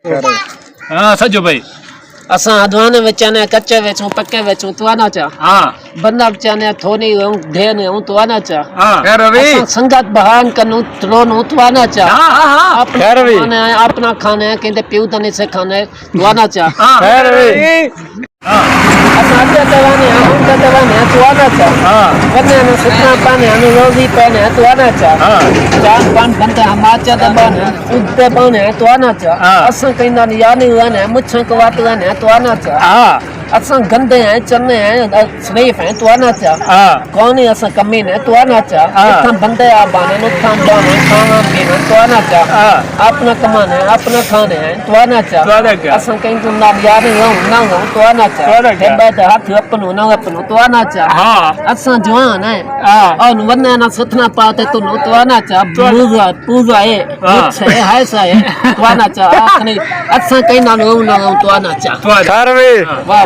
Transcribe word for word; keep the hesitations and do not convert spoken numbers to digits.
ہاں سجو بھائی۔ اساں ہدوانے وچانے کچے وچوں پکے وچوں توانا چا۔ ہاں۔ بندہ وچانے تھونی ہوں دھینے ہوں توانا چا۔ ہاں۔ خیر روی۔ اساں سنگت بہان کنوں تلون ہوں توانا چا۔ ہاں، ہاں، ہاں۔ اپنا خیر روی۔ کھانے ہیں، اپنا کھانے ہیں، کہندے پیو دنے سے کھانے توانا چا۔ ہاں۔ خیر روی۔ ہاں۔ اساں اگے توانے ہیں، ہوں توانے ہیں توانا چا۔ ہاں۔ بندے نے ستنا پانے ہیں، روزی پانے ہیں توانا چا۔ ہاں۔ چار پانچ بندے ہم آچا دے بانے ہیں۔ اتے بݨے ہیں توانا چا۔ ہاں۔ اساں کہیں نال یار نہیں ہوئے ہیں، مچھاں کوات ہوئے ہیں توانا چا۔ ہاں۔ اساں گندے ہیں، چنے ہیں، شریف ہیں توانا چا۔ ہاں۔ کون ہی اساں کمی نے توانا چا۔ ہاں۔ اتھاں بندے آ بانے، اتھاں بانے، کھانا پینا توانا چا۔ ہاں۔ اپنا کمانے، اپنا کھانے ہیں توانا چا۔ توانا چا۔ اساں کہیں تو نال یار نہیں ہوں، نہ ہوں توانا چا۔ توانا چا۔ تے بیٹھے ہاتھ اپنو، نہ اپنو توانا چا۔ ہاں۔ اساں جوان ہیں۔ ہاں۔ اور ونّے نہ ستنا پاتے تو نو توانا چا۔ توانا۔ بوزا پوزا ہے، ہاں۔ مچھ ہے، ہے سا ہے، توانا چا، آخری، اساں کہیں نال ہوں نہ ہوں توانا چا۔ توانا۔ خیر وی۔ واہ۔